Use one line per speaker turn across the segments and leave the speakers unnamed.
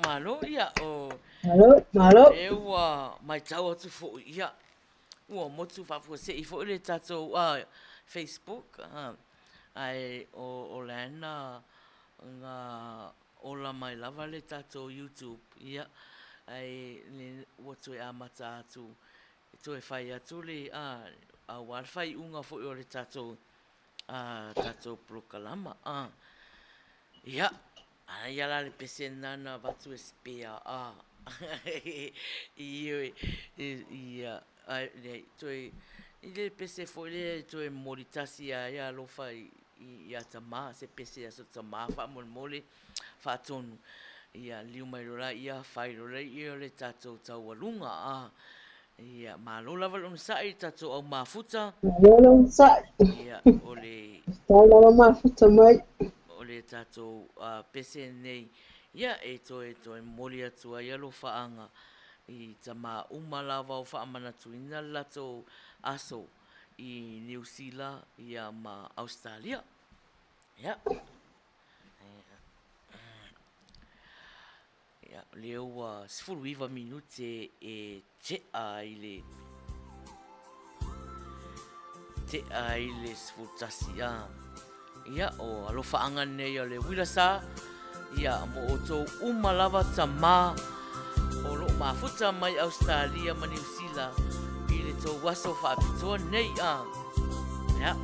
malo, ia, o...
Malo, malo.
E ua maitau atu foi, ia, ua motu faafuasei foi le tatou Facebook, ae o la na na ola mai lava le tatou YouTube, ia, ae ua toe amata atu e toe fai atu le, aua le faaiuga foi o le tatou tatou polokalama. Ia, aia la le pese lena na avatu e spare a ia, leai, toe, i le pese foi lea e toe momoli tasi ai alofa ia tama, se pese aso tama faamolemole faatonu, ia liliu mai loa laia fai loa lea o le tatou taualuga a. Ia, malo lava le onosai i le tatou au mafuta.
Malo le onosai.
Ia, o le...
Tau lava mafuta mai.
O le tatou pese nei, ia, e toe toe momoli atu ai alofaaga i tama uma lava o faamanatuina le latou aso i Niu Sila ia ma Ausetalia. Ia. Ia, o lea ua 19 minute e tea i le tea i le 11 a. Ia, o alofaaga nei o le uila sa, ia, mo outou uma lava tamā o lo o mafuta mai Ausetalia ma Niu Sila i le tou aso faapitoa nei a. Ia.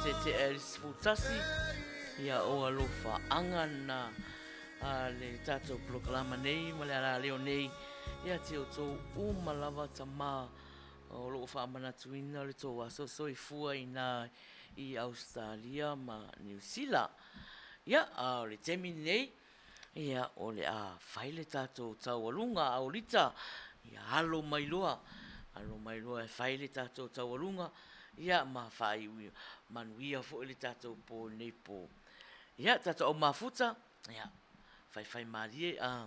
tetea i le 11, ia o alofaaga na a le tatou polokalama nei ma le alaleo nei ia te outou uma lava tama o lo o faamanatuina le tou aso soifua inā i Ausetalia ma Niu Sila. Ia, a o le taimi lenei, ia, o le a fai le tatou taualuga a Olita, ia alo mai loa, alo mai loa e fai le tatou taualuga, ia ma faaiuiu manuia foi le tatou po i lenei po. Ia, tatou au mafuta, Ia, faifaimalie a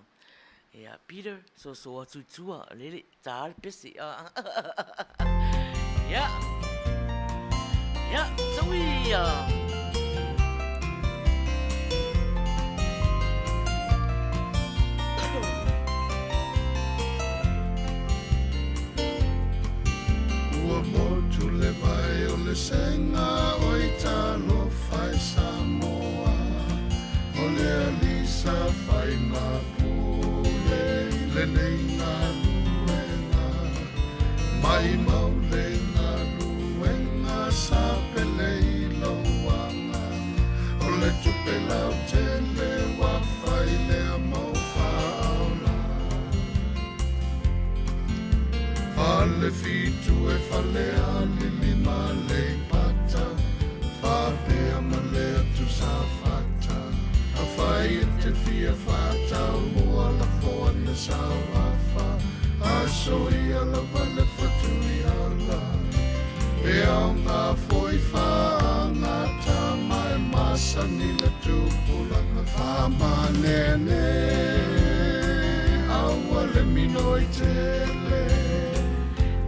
ia Peter, soso atu i tua, lele, ta le pese. Ia, ia, taui ia.
Ua motu le vai o le sega oi talofa e Samoa O le alii sa fai ma pule i lenei galuega Maimau le galuega sa pele i lou agaga O le tupe lautele ua fai lea mau faaola Fale fitu e fale alili ma Aleipata Faapea ma le atu Safata Afai e te fia faatau mua lafo ane sau afa Aso ia lava le fatu i ala E aoga foi faagata ma e masani le tupulaga Faamanene aua le minoi tele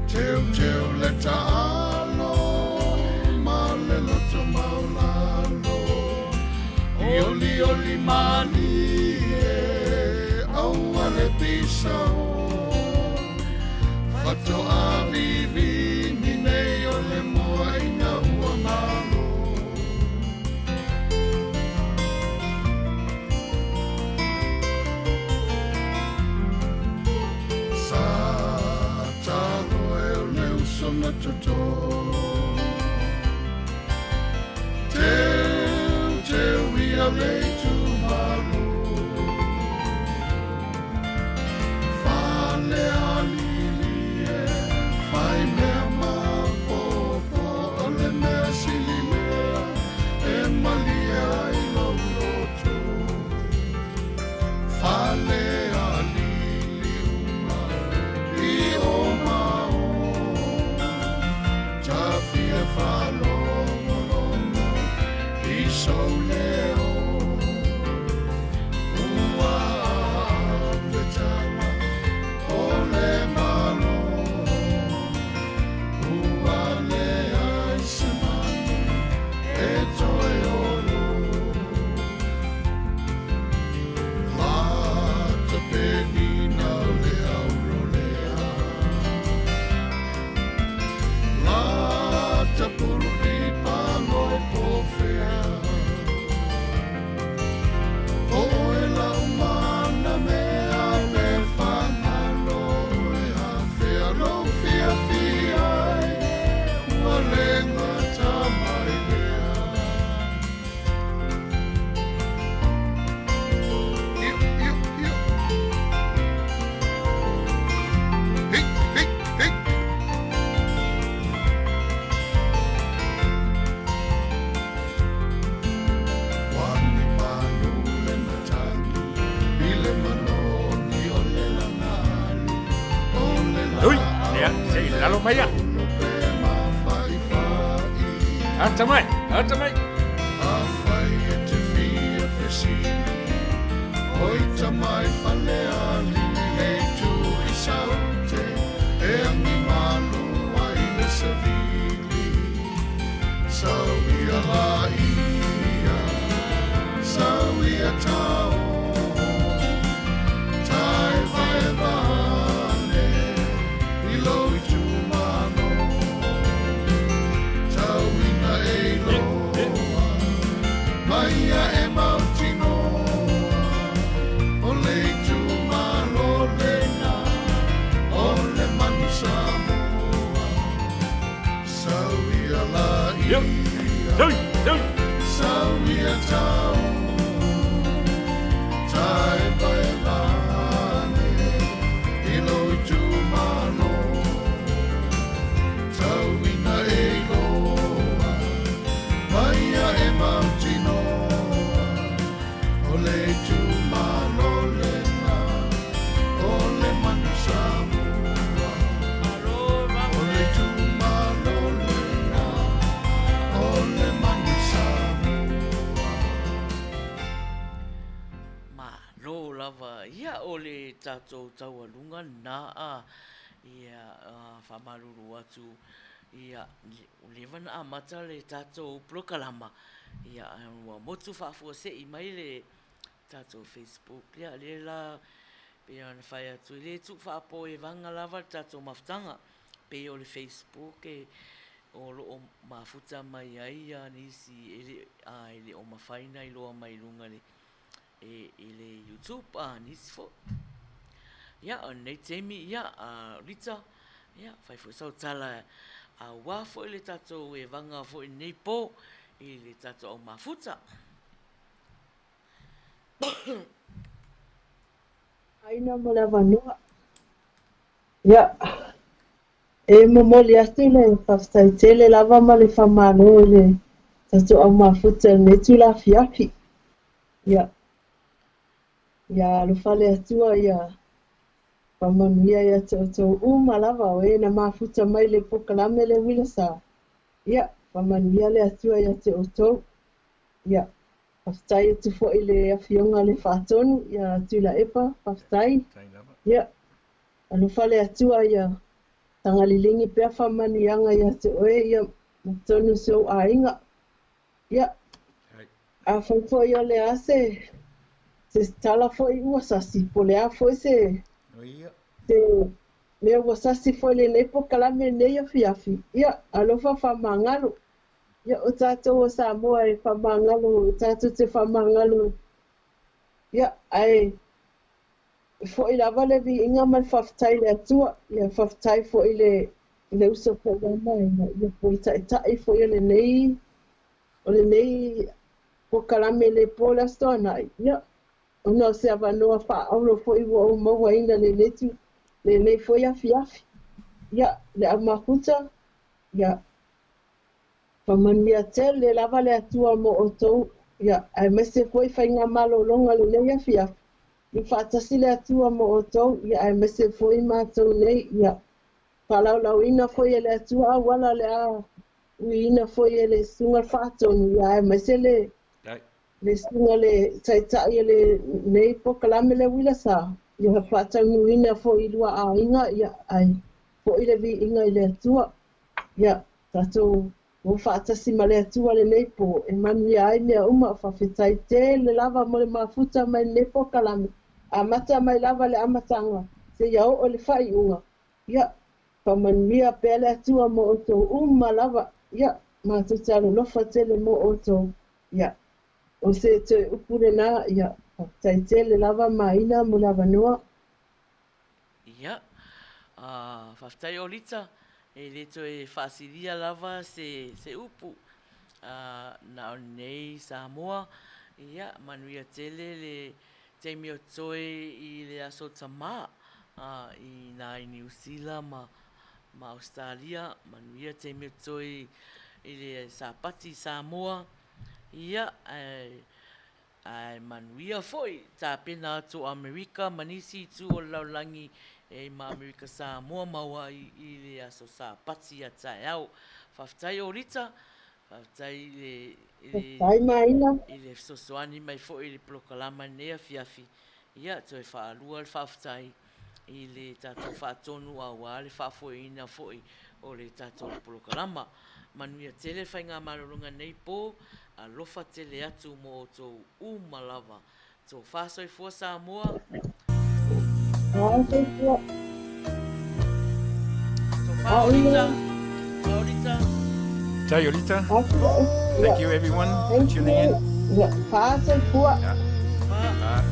Teuteu le taalo ma le loto maulalo I olioli malie aua le pisao Fatoa vivini nei o le moa ina ua malo. Sa talo e o le uso na toto Teu, teu ia le itumalo Fale alili e fai mea maopopo O le mea sili lea e malie ai lou loto Fale alili uma i o ma o Tafia faalogologo i sou leo Ua ave tala o le Malo Ua leai se manu e toe olo Lata penina o le aurolea Lata pululi palo pofea Oe lau mana mea pe whangalo e afea lou fiafia ai ua le gata mai lea. Iu, iu, iu. Hei, hei, hei. Wani manu le matagi i le manoni o le lagali o le
Ui, ia, se i lalo mai ia.
Ulo pe mafaifai.
Ata mai, ata mai.
Afai e te fia fesili, oi tamai faleali le itu i saute, e angi malu ai le savili. Sau ia la ia, sau ia tao, tae vae vane, i lou itumalo. Tauina e iloa, mai ia e mautinoa, o le itumalo lena, o le manu Samoa. Sau ia la
Iu,
ia,
Tui,
le tatou taualuga lena a, ia, faamalulu atu, ia, ua leva ona amata le tatou polokalama, ia, ae ua motu faafuasei mai le tatou Facebook, ia, lea la pei ona fai atu, e le tuu faapoevaga lava le tatou mafutaga, pei o le Facebook e, o lo o mafuta mai ai nisi e le, a, e le o mafai ona iloa mai i luga i le i le YouTube a nisi foi. Ia, o lenei taimi, ia, a Rita, ia, fai foi sau tala aua foi le tatou evaga foi i lenei po i le tatou au mafuta.
Aina mo le avanoa. Ia, e momoli atu le faafetai tele lava ma le faamalo i le tatou au mafuta i lenei itula afiafi. Ia, ia alofa le Atua ia faamanuia ia te outou uma lava o e na mafuta mai le polokalame le uila sa. Ia, faamanuia le Atua ia te outou. Ia, faafetai atu foi i le Afioga i le Faatonu ia Tuilaepa, faafetai. Ia, alofa le Atua ia tagaliligi pea faamanuiaga ia te oe ia ma totonu o si ou aiga. Ia, afai foi o le a se se tala foi ua sasi, po o le a foi se se mea ua sasi foi i lenei polokalame i lenei afiafi, ia, alofa faamagalo. Ia, o tatou o Samoa e faamagalo, tatou te faamagalo, ia, ae foi lava le viiga ma le faafetai i le Atua. Ia, faafetai foi i le, le uso foi ia Maina, ia, po o le taitai foi o lenei, o lenei polokalame i le po le Aso Toonai. Ia, ona o se avanoa faaauro foi ua ou mauaina lenei, lenei foi afiafi. Ia, le au mafuta, ia, Faamanuia tele lava le Atua mo outou, ia, aemaise foi faigamalologa lenei afiafi. Ia faatasi le Atua mo outou, ia, aemaise foi matou nei, ia, faalaulaauina foi e le Atua auala o le a uiina foi e le Susuga le Faatonu, ia, aemaise le, le Susuga le Taitai o lenei polokalame le uila sa, ia faataunuuina foi i lua aiga, ia, ae foi le viiga i le Atua. Ia, tatou o faatasi ma le Atua lenei po, e manuia ai mea uma. Faafetai tele lava mo le mafuta mai lenei polokalame. Amata mai lava le amataga, seia oo i le faaiuga. Ia, faamanuia pea le Atua mo outou uma lava. Ia, matou te alolofa tele mo outou. Ia, o se toe upu lena, ia, faafetai tele lava Maina mo le avanoa.
Ia, faafetai Olita, e le toe faasilia lava se, se upu. Na o lenei Samoa, ia, manuia tele le taimi o toe i le Aso Tama i nā i Niu Sila ma, ma Ausetalia, manuia taimi o toe i le Sapati i Samoa, ia, ae Ae manuia foi, tapena atu o Amerika ma nisi itu o le lalolagi e ai ma Amerika Samoa maua i i le aso Sapati a taeao. Faafetai Olita, faafetai i le i le
Faafetai Maina.
i le fesoasoani mai foi i le polokalama i lenei afiafi. Ia, toe faalua le faafetai i le tatou faatonu aua le faafoeina foi o le tatou polokalama. Manuia tele le faigamalologa nei po, alofa tele atu mo outou uma lava. Tofa soifua Samoa.
Tofa soifua.
Tofa Olita. Olita.
Tai Olita. Thank you everyone for tuning in.
Yeah. Fa soifua.
Yeah. Fa.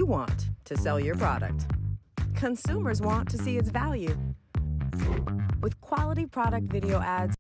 You want to sell your product. Consumers want to see its value. With quality product video ads,